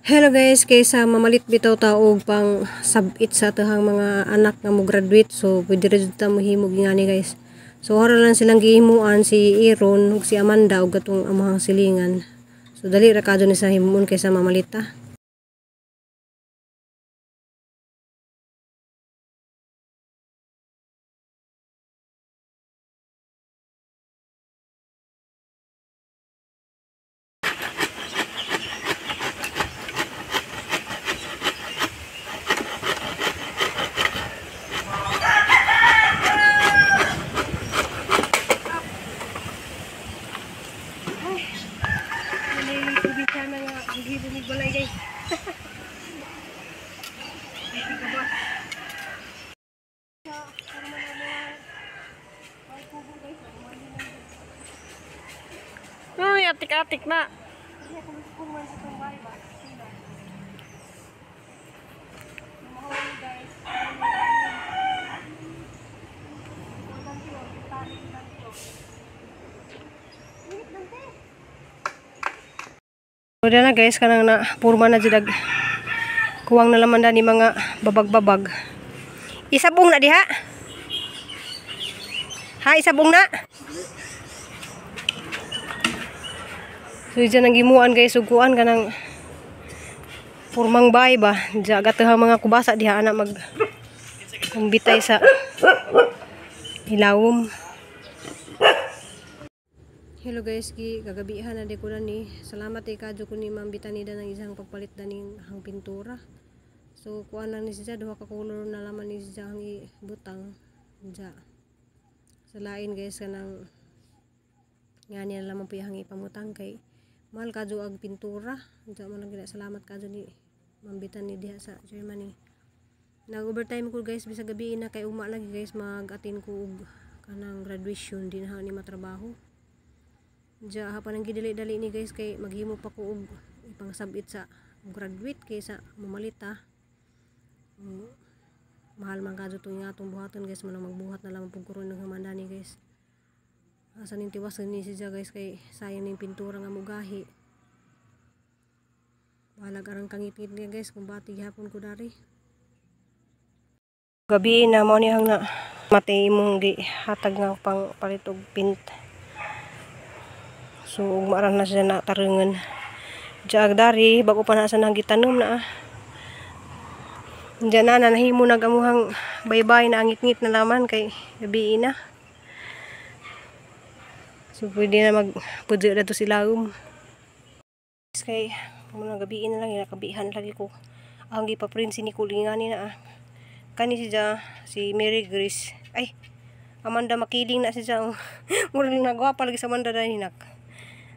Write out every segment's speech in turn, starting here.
Hello guys, kaysa mamalit bitaw ta og pang sab-it sa atong mga anak nga mo graduate, so pwede ra jud ta mohimo ngani guys. So hara lang silang gihimuan si Aaron ug si Amanda ug katong among silingan. So dali ra kadto ni sa himuon kaysa mamalit ta. Uy, atik-atik na. Wala na guys, kanang na purma na jud kuwang na laman ni mga babag-babag. Isabong na diha. Ha, isabong na. So diyan ang gimuan guys, uguan kanang purmang bay ba. Diya gatuha mga kubasa diha ana mag kumbitay sa ilawom. Hello guys, gi kagabihan na di ko na ni. Salamat kadyo ko ni Ma'am Bitanida ng isang pagpalit daning hang pintura. So kuan lang ni siya, duha ka color na laman ni siya ang ibutang. Diya. Sa lain guys kanang ngani na lamang po yung ipamutang kay mahal kadyo ag pintura. Diya mo lang gina salamat kadyo ni Ma'am Bitani diha sa Germany. Nag-overtime ko guys bisag gabi na kay uma lagi guys mag-atin ko og kanang graduation din ha ni matrabaho. Diya hapan ang gidali-dali ni guys kay maghimo pa ko og ipangsabit sa graduate kaysa mamalita. Mahal man kadyo tong atong buhaton guys, manang magbuhat na lamang pug karon ng hamanda ni guys. Asa ning tiwas ni siya guys kay sayang ning pintura nga mugahi. Bahalag arang kangit-ngit nga guys kung bati gihapon ko dari. Gabi na mao ni hang na matay imong gihatag nga pang palit og paint. So ugma ra na siya na tarungan. Diya dari bago pa na sa nang gitanom na. Diya na nahimo nagamuhang baybay na angit-ngit na laman kay gabi na. So pwede na magpudyo na to sila. Kay muna gabi na lang nakabihan lagi ko. Ang gipa-print si Nicole ngani na. Kani siya si Mary Grace. Ay, Amanda makiling na siya. Mura nagwapa lagi sa Amanda dani nak.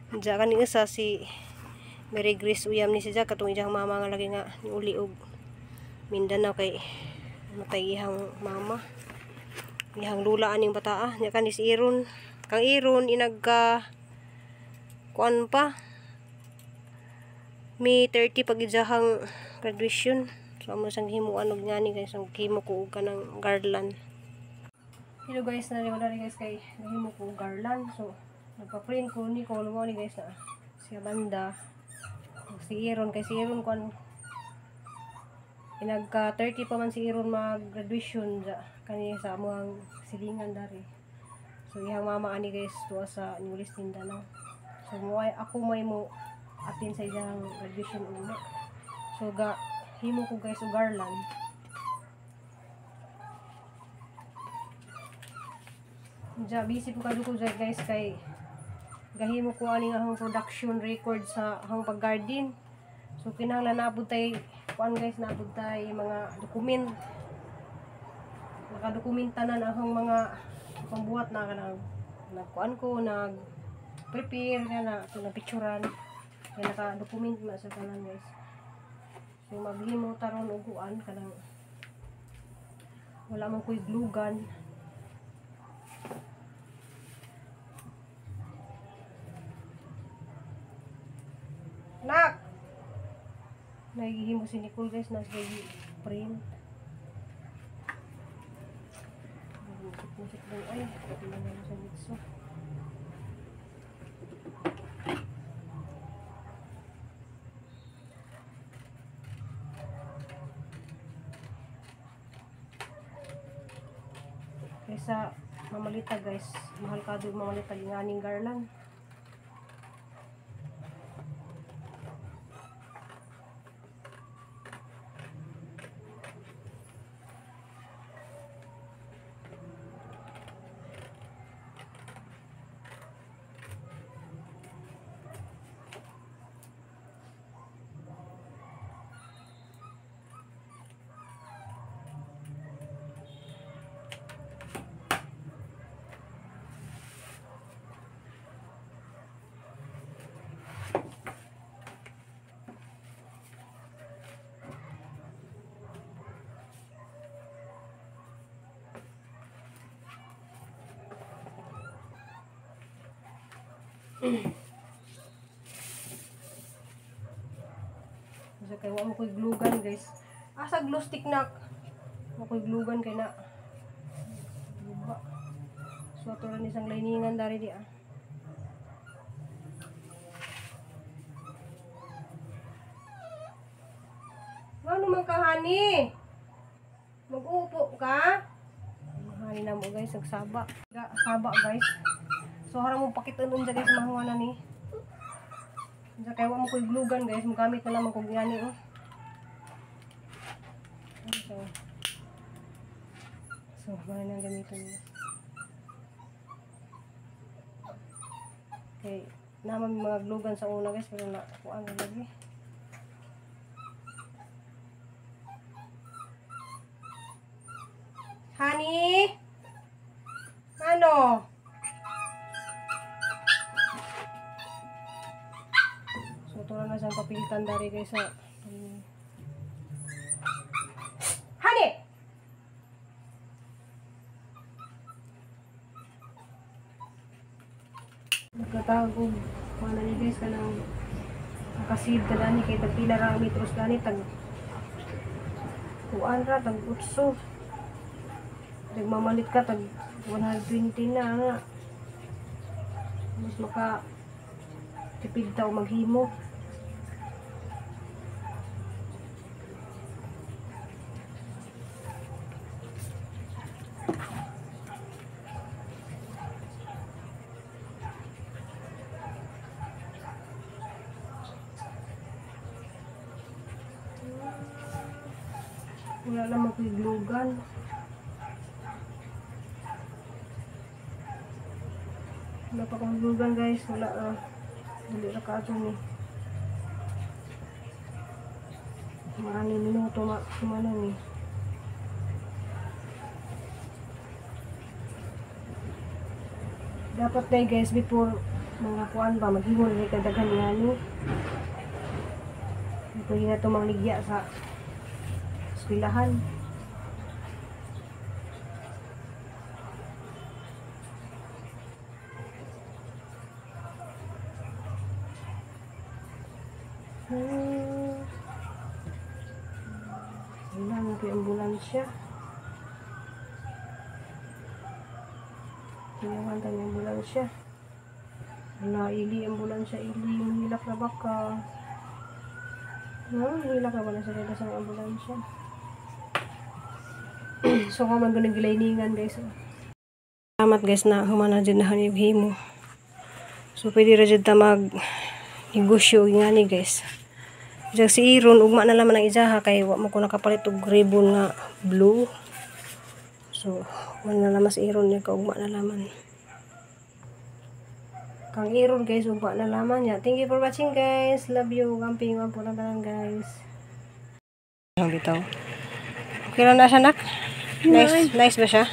Diya kani isa si Mary Grace uyam ni siya katong iyang mama nga lagi nga niuli og Mindanao kay matay iyang mama. Iyang lula aning bataa. Nya kani si Aaron. Kang Aaron inagka kuan pa. May 30 pag iyang graduation. So amo sang himuan og ngani guys, ang himo ko og kanang garland. Hello guys, nari guys kay nahimo ko og garland. So nagpa-print ko ni ko mo ni guys na si Amanda, si Aaron kay si Aaron kuan inagka 30 pa man si Aaron mag-graduation ja kani sa among silingan dari. So iyang mama ani guys tuwa sa Nulis Mindanao. So mo ay ako may mo atin sa iyang graduation ugma. So ga himo ko guys og garland. Ja busy po kadto ko guys kay gahimo ko ani nga akong production record sa akong pag-garden. So kinahanglan na pud tay kuan guys, na pud tay mga dokument. Nakadokumenta na akong mga pambuhat na kanang nagkuan ko, nag prepare na na picturean. Kay naka-document na sa tanan guys. So maghimo taron og kuan kanang wala man koy glugan. Nak! Nagihimo si Nicole guys, nasa print. Musik-musik lang ay, pati na lang sa mitso. sa mamalita guys. Mahal ka doon mamalita yung aning garland. Kasi kay wa mo koy glugan guys. Asa glue stick nak? Wa koy glugan kay na. Luba. So ato ra ni sang liningan dari di ah. Ngano man ka hani? Mag-uupo ka? Hani na mo guys, nagsaba. Saba guys. So harang mo pakit-unon dyan guys, mahuwa na ni. Diyan kaya wa mo ko'y glugan guys, magamit na lamang kung gani oh. So, wala nang gamitin niya. Okay, naman mga glugan sa una guys, pero nakuha na lagi. Honey? Ano? So, ito na siyang papilitan dari guys sa Honey! Nagkatagog wala ni guys kanang nakasid ka na ni kay tagpila ra ang metros gani tag kuan ra tag 8. Nagmamalit ka tag 120 na nga. Mas maka tipid ta o maghimo. Wala lang magiglugan. Wala pa akong glugan guys. Wala dali ra ka ato ni. Maraming minuto kumano ni. Dapat day guys before mga kuan ba maghimo ni kag daghan nga ni. Pwede na ito mangligya sa eskwelahan. Wala na po yung ambulansya. Tinawan tayo yung ambulansya. Wala, ili ambulansya, ili. Hilak na baka. Hilak na ba na sa sa ambulansya? So, kaman ko nagilainingan guys. Salamat guys na humana dyan na hanib himo. So, pwede ra dyan ta mag negosyo nga ni guys. Diyan si Iron, ugma na laman ang ijaha kay wa mo ko nakapalit og ribbon nga blue. So, wala na laman si Iron niya ka ugma na laman. Kang Iron guys, ugma na laman niya. Thank you for watching guys. Love you. Gamping po na tanan guys. Ang bitaw. Okay lang na siya nak? Nice, nice ba siya?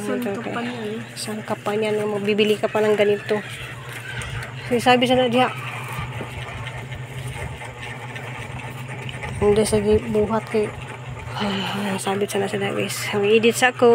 Sangkapan niya. Sangkapan niya. No? Magbibili ka pa ng ganito. So, sabi sa na diha. Hindi sa buhat kay sabit sana sila guys. Ang edit sa ko.